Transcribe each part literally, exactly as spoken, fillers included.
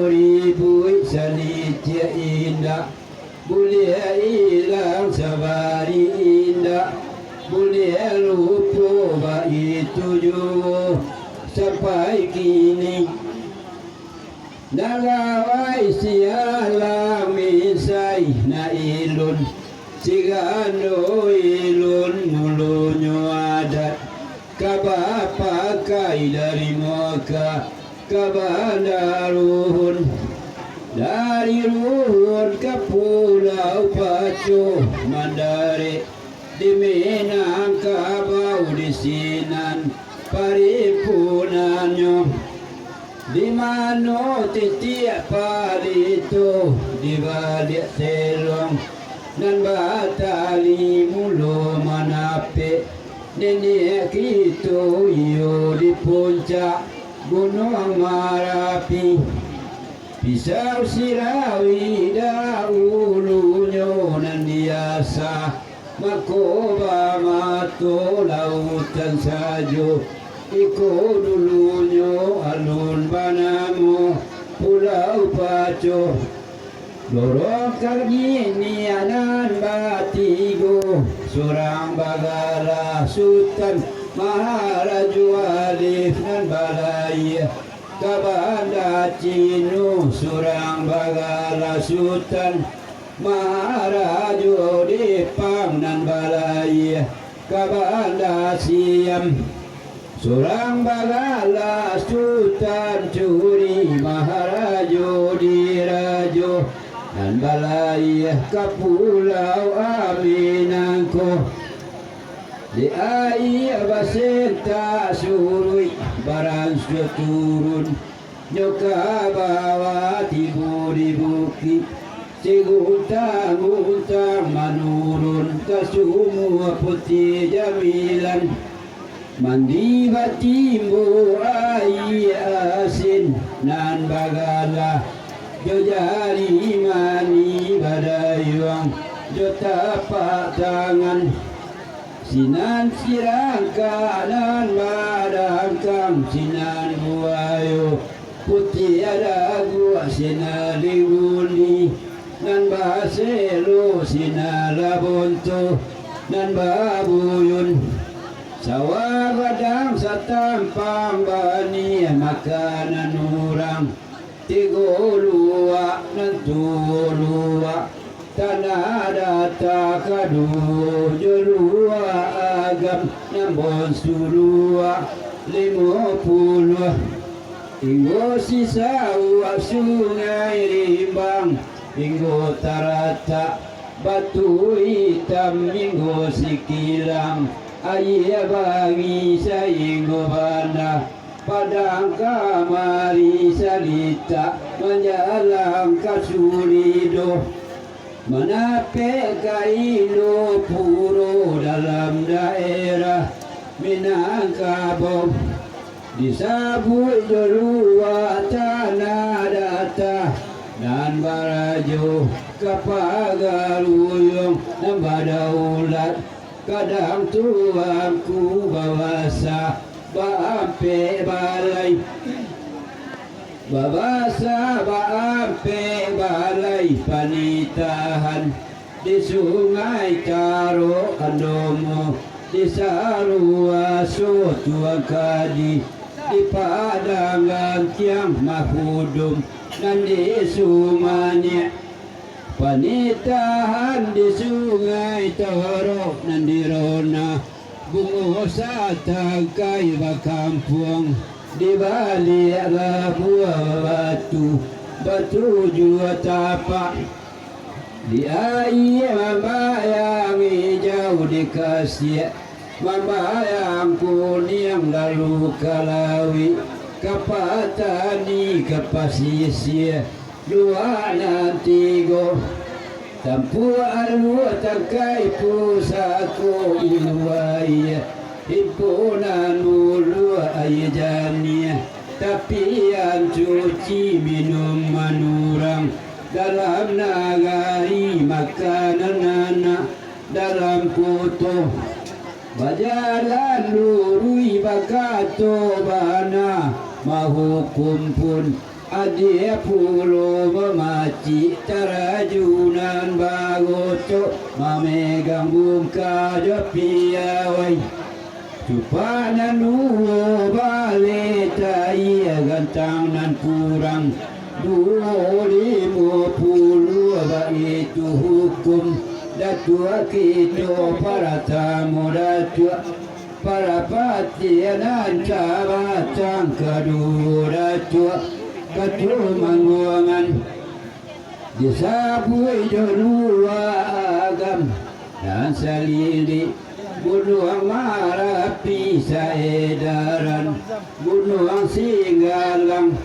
Ribuik salitiak indak, buliah ilang sabari indak, buliah lupo baitu juo sampai kini. Nagawai sialang misai na ilun, sigando ilun mulonyo adat, ka bapakai dari Mekah ka Banda Ruhun, dari Ruhun ka Pulau Paco, mandarek di Minangkabau, di sinan parimpunannyo. Di mano titiak palito, di baliak teluang nan batali mulo manapek niniak kito, iyo di puncak Gunuang Marapi. Pisau sirawi dahulunyo nan diasah, mako bamato lautan sajo. Iko dulunyo alun banamo Pulau Paco. Lorong kagini nan batigo, surang bagala Sutan Maharajo Alif nan balayia ka Banda Cino, surang bagala Sutan Maharajo Depang nan balayia ka Banda Siam, surang bagala Sutan Curi Maharajo Dirajo nan balayia ka Pulau Aminangko. Di aia basentak suruik, baransua turun nyo ka bawah, tibo di bukik, siguntang-guntang manurun ka Sumua Putiah Jamilan. Mandi batimbo aia asin nan bagala, jo jari manih badayuang jo tapak tangan. Sinan sirangka nan badangkang, sinan buayo putiah daguak, sinan lingguni nan baselo, sinan labonto nan babuyun. Sawah gadang satampang baniah, makanan urang tigo luak nan tuo luak. Tanah Data kaduo jo luak Agam nan bonsu luak limo puluah. Inggo Sisauak Sungai Rimbang, inggo Taratak Batu Itam, inggo Sikilang Aia Bangi, sainggo bana Padang Kamari, salitak manjalang ka Sulido. Manapek ka Indopuro dalam daerah Minangkabau, disabuik jo luak Tanah Data, nan barajo ka Pagaruyuang nan badaulat. Kadang tuanku babasa baampek balai, babasa baampek balai panitahan di Sungai Tarok Andomo, di Saruaso Tuan Kadi, di Padang Gantiang Mahudum nan di Sumaniak. Panitahan di Sungai Tarok nan di Rona, bungo satangkai bakampuang di baliak labuah batu, batujuah tapak. Di aia mambayang ijau di kasiak, mambayang kuniang lalu ka lauik, ka patani, ka pasisia. Luak nan tigo, tampuak aluah tangkai pusako, ulu aia himpunan muluah aia janiah, tapian cuci minuman urang, dalam nagari makanan anak, dalam koto bajalan luruih bakato bana, mahukum pun Adia pulo mamacik tarajunan bagocok, mamegang bungka jo piawai. Cupak nan duo baleh taia gantang nan kurang duo limo puluah, baitu hukum Datuak kito paratamo Datuak. Parapatian nan tabatang kaduo Datuak, Katumangguangan, disabuik jo Luak Agam, nan salilik Gunuang Marapi, saedaran Gunuang Singgalang,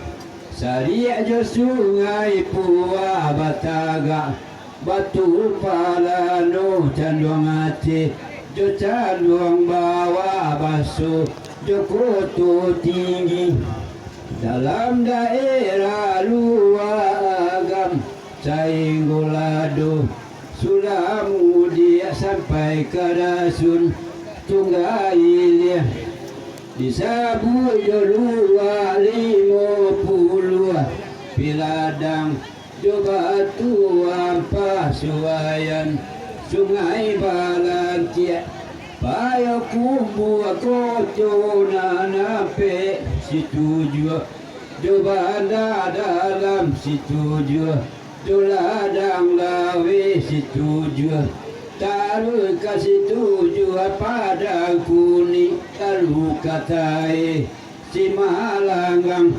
sariak jo Sungai Puah batagak, Batu Palano, Canduang Aceh, jo Canduang Bawah, baso jo Koto Tinggi. Dalam daerah Luak Agam, sainggo Lado, Sulamudiak sampai ka Dasun, Tungga Ilia, disabuik jo Luak Limo Puluah, Piladang, jo Batu Ampah, Suwayan, Sungai Balantiak, Payokumbuah, Koto Nan Ampek, Situjuah, jo Banda Dalam, Situjuah, jo Ladang Laweh, Situjuah, taruih ka Situjuah, Padang Kunik, lalu ka Tae, Simalanggang,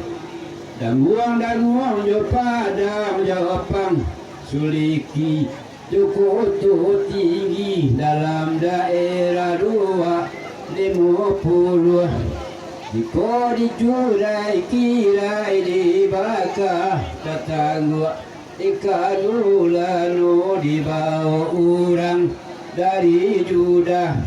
Danguang-Danguang jo Padang Japang, Suliki jo Koto Tinggi, dalam daerah Luak Limo Puluah. Iko di Curai Kirai, di Bakah Tatangguak, di Kalulano dibao urang dari Judah.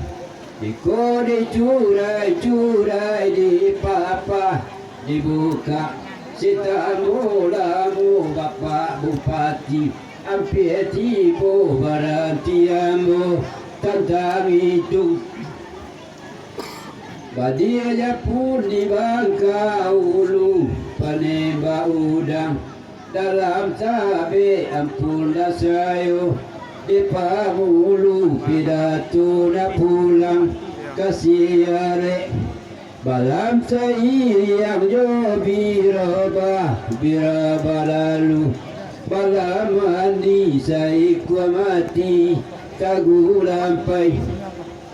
Iko di Curai-Curai, di Papah, di Bukak Sitambo Lamu, Bapak Bupati ampia tibo, baranti ambo tantang itu. Badia Japun di Bangka Ulu, Panembak Udang, Dalam Tabek, ampun lah sayo, di Pamulu, pidato nak pulang ka Siarek. Balam sairiang jo birabah, birabah lalu balam mandi, saikua mati tagulampai.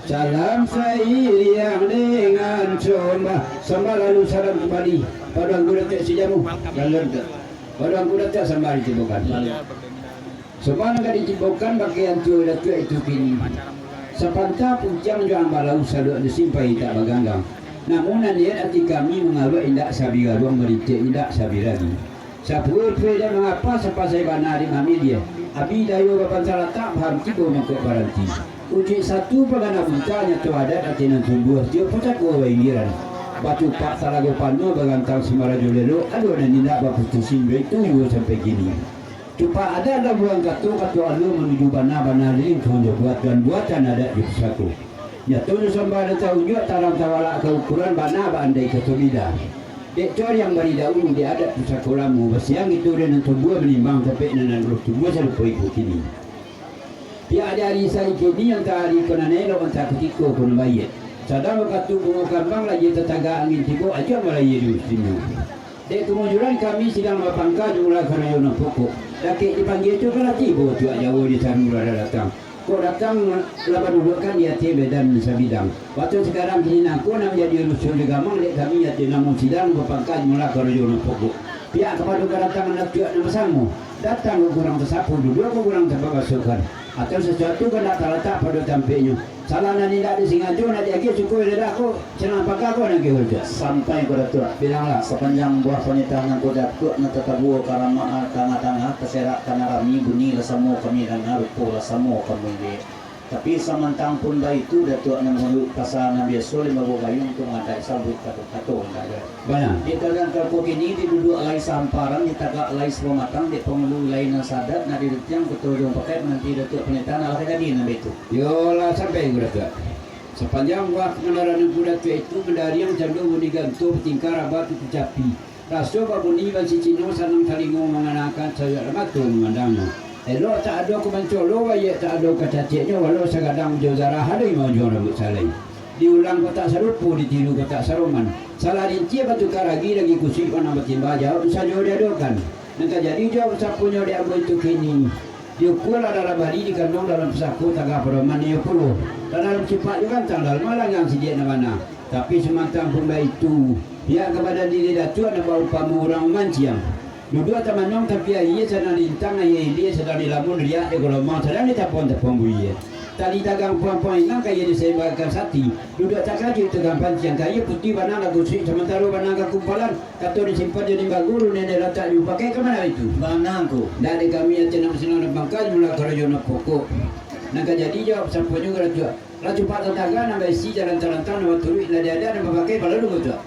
Salam sairiang dengan sombah, sombah lalu salam kumbali. Pado angku Datuak Sijamu, lalu pado angku Datuak sambah ditibokan. Sombah nan ka ditibokan bakeh angku Datuak itu kini. Sapanta pucuang jo ambalau, saluak di simpai tak baganggang. Namun nan niat ati kami mangaluak indak sabiraruang, maritiak indak sabiragi. Sapue-pue dek mangapa, sapasai bana dek mamilia. Abi dayo bapantalatak, paham tibo mangko baranti. Ujuik satu pagana bunta, nyato adat ati nan tumbuah, tiok pusako bainggiran. Batupak talago panuah, bagantang simarajo lelo, ado nan indak baputusin, baitu juo sampai kini. Cupak adat labuah kato, kato alua manuju bana, bana lilin tuan jo buatan, buatan adat jo pusako. Nyato jo sambah nan taunjuak, tarang tawalak ka ukuran, bana baandai kato bida. Dek coriang bari daulu, dek adat pusako lamo, basiang itu dek nan tumbuah, banimbang tapek nan, nan roh tumbuah sarupo ibu kini. Pihak di ari saikini, antah ari ko nan elok, antah kutiko ko nan baiak. Sadang wakatu bungo kambang, lagi tatagak angin tibo, ajo malayia di musimnyo. Dek kamujuran kami sidang bapangka, jumlah karajo nan pokok. Dakek dipanggia tu, kan lah tibo, tuak Jawo di Sanur lah datang. Kok datang lah baduduakkan di ateh badan sabidang. Waktu sakarang kini nangko nan manjadi rusuah di gamang, dek kami ateh namo sidang bapangka, jumlah karajo nan pokok. Pihak kapado kadatangan nan tuak nan basamo, datang kok kurang tasapo, duduak kok kurang tapabasokan. Atau sasuatu kan ndak talatak pado tampeknyo. Salah nan indak disingajo, nak diagiah syukur indak ko, sinan pangka ko nan kiro tu. Sampai ko Datuak. Bilanglah. Sapanjang buah panitahan nan ko Datuak, nan tatabuah ka ramak tangah-tangah, taserak tanah rami, bunyi lah samo kami danga, rupo lah samo kami liek. Tapi samantang pun baitu, Datuak, nan muluik pasa nan biaso limo gayuang tu mangadaik sabuik kato-kato indak ado. Bana. Di dalam kampung kini diduduak lai sahamparan, ditagak lai sapamatang, dek pangulu lai nan sadat, nak diritiang koto ujung pakai, mananti Datuak Panitahan, alah ka jadi nan baitu. Yo lah, sampai ko Datuak. Sapanjang buah kanaran Angku Datuak itu, mandariang cando bunyi ganto, batingkah raba tutu capi. Raso babunyi bansi Cino, sanang talingo manganangkan, sayuak lah mato mamandangnyo. Elok tak ado ka mancolo, baiak tak ado ka caceknyo, walau sagadang jo zarah, ado imam ujuang rambuik salai. Diulang kok tak sarupo, ditiru kok tak saroman. Salah rinciak batukar ragi, ragi kusuik panang batimba, jawab tu sajo diadokan. Nan ka jadi jawab saponyo di ambo itu kini. Diukua lah dalam ari, dikanduang dalam pusako, tagah padoman iyo pulo. Lah dalam cupak jo gantang, dalam alangan sidiak nan bana. Tapi samantang pun baitu, pihak ka badan diri Datuak nan baumpamo urang mamanciang. Duduak tamanuang tapi aia, sadang dilintang aia ilia, sadang dilamun riak jo galombang, sadang ditapuang-tapuang buie. Tali tagang puang-puang inang, ka iyo disaimbangkan sati. Duduak takajuik tagang panciang, ka iyo putuih banang lah gusuik, samantaro banang ka kumpalan, kato disimpan jo nimba guru, nenek lantak jo pakai, ka mano itu? Bana ko. Ndak dek kami ati nak basinang nan pangka, jumlah karajo nan pokok. Nan ka jadi jawab saponyo ka Datuak. Lah cupak tataga, nan baisi jalan tarantang, nan baturuik, nan diadia, nan bapakai, balalu Datuak.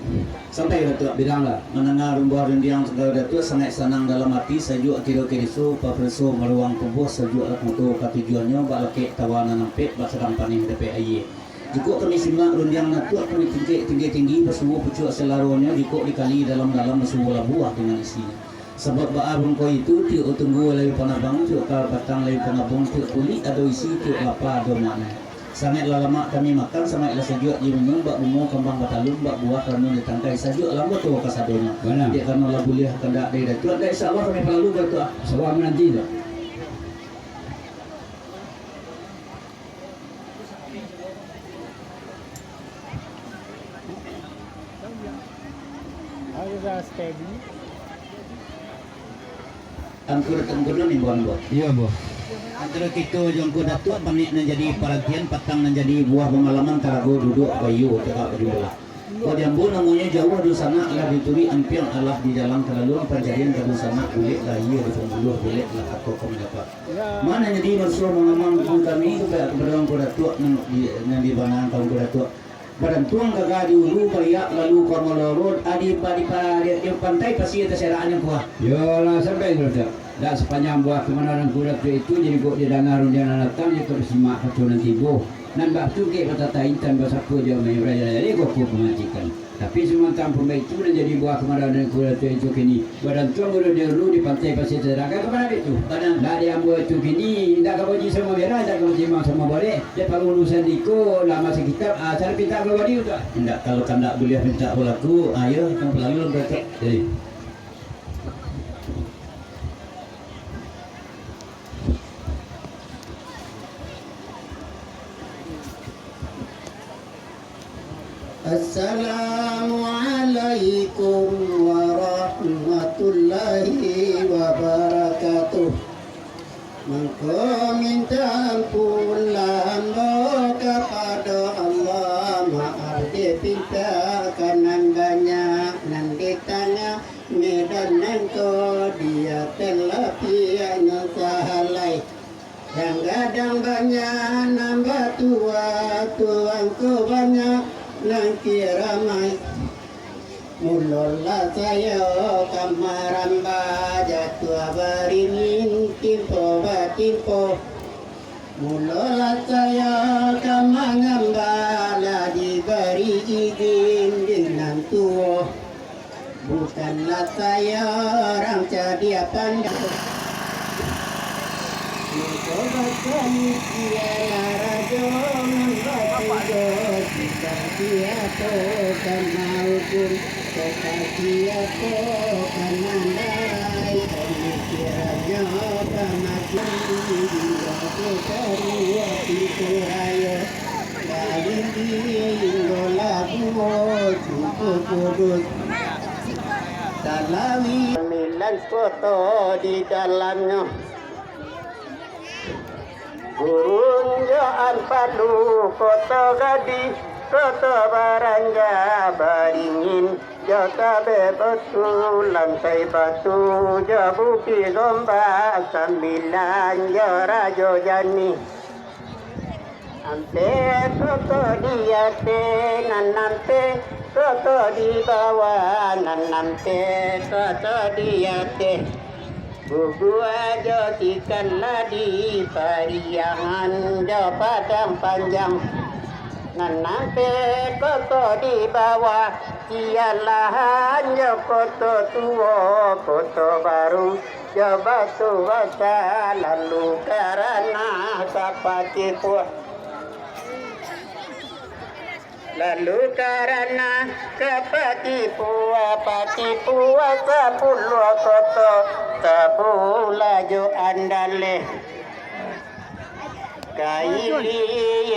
Sampai Datuak. Bilanglah. Mandanga rumbuah rundiang sagalo Datuak, sangaik sanang dalam ati, sajuak kiro kiriso, papereso maruang tubuah, sajuak lah mato ka tujuannyo, bak lakek tawa nan ampek, bak sadang paneh dapek aia. Jikok kami simak rundiang Datuak, kami tingkek tinggi-tinggi, basuo pucuak salaronyo, jikok dikali dalam-dalam, basuo labuah dengan isinyo. Sabab baa mangko itu, tiok tunggu layu panabang, tiok ka batang layu panabang, tiok kulik ado isi, tiok lapa ado makna. Sangaik lah lamak kami makan, sangaik lah sajuak diminum, bak bungo kambang batalun, bak buah ranun di tangkai, sajuak lah ambo tuo kasadonyo. Bana. Dek karano lah buliah kandak dari Datuak, dek insya Allah kami balalu Datuak. Sabar mananti, Datuak. Angku Datuak, Angku Datuak ni, Bon, Bon. Iyo, Bon. Antaro kito jo Angku Datuak, panek nan jadi parantian, patang nan jadi buah pangalaman, tarago duduak baiyo tagak bajubalah. Kok di ambo namonyo jauah dunsanak, lah dituruik ampiang alah di jalan kalaluan, pancarian ka dunsanak, bulek lah iyo di pambuluah, bulek lah kato ka mandapat. Ma nan jadi masuak mangamang kami, supayo kapado Angku Datuak nan di, nan di bana Angku Datuak. Badantuang gagah di ulu, baiak lalu ka malorot, adi pa-, di pa-, di, di pantai pasir taserakan nan kuah. Yolah, sampai tu, Datuak. Dak sapanjang buah kamanaran Angku Datuak itu, jadi kok didanga rundiang nan datang, jikok disimak kato nan tibo. Nan bak tungkek batata intan, basapo jo main raya, jadi kok pun pangatikan. Tapi samantang pun baitu, nan jadi buah kamanaran Angku Datuak itu kini. Badantuang guru di ulu, di pantai pasir taserakan, ka mano itu? Badan. Dak di ambo itu kini, indak ka baji samo merah, indak ka baji imam samo barek, dek pangurusan diko, lah masa kitab, ah, cari pintak ka wadi tu. Indak, kalau kandak buliah mintak balaku, ayo, yang palalu lah Datuak. Jadi. Assalamualaikum warahmatullahi wabarakatuh. Mangko minta ampunlah ambo kapado Allah, maaf dipinta ka nan banyak, nan di tangah medan nangko, di ateh lapiaknyo sahalai. Gadang-gadang banyak nan batuah, tuangku banyak nan kiramaik. Mulolah sayo ka maramba, jatuah baringin, timpo batimpo. Mulolah sayo ka mangamba, lah dibari izin dek nan tuo. Bukanlah sayo urang cadiak pandai. Mangko bapamikianlah rajo nan batigo, sudah siapo ka maukum, sudah siapo ka mandarai, pamikirannyo bamaklum, indak bakaruah pintu rayo. Salawik milan koto di dalamnyo. Gunjoan palu koto gadih, koto baranja baringin, jo tabek batu, lantai batu, jo bukik gombak sambilan, jo rajo janih. Ampek koto di ateh, nan ampek koto di bawah, nan ampek koto di ateh. Gugua jo sikan lah di Pariangan jo Padang Panjang. Nan ampek koto di bawah, Sialahan jo Koto Tuo, Koto Baru jo Batu Basa, lalu karana sapati puah. Lalu karana ka Patipua, Patipua sapuluah koto, Tabula jo Andaleh. Kaili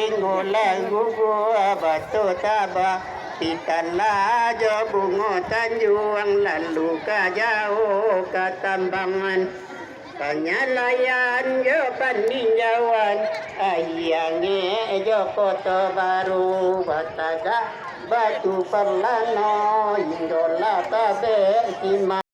Inggolan Gugua, Bato Taba, Pitala jo Bungo Tanjuang, lalu ka jauah ka Tambangan. Panyalaian jo Paninjauan, Aia Angek jo Koto Baru, Batagak Batu Parlano, Inggolan Tabek Sima.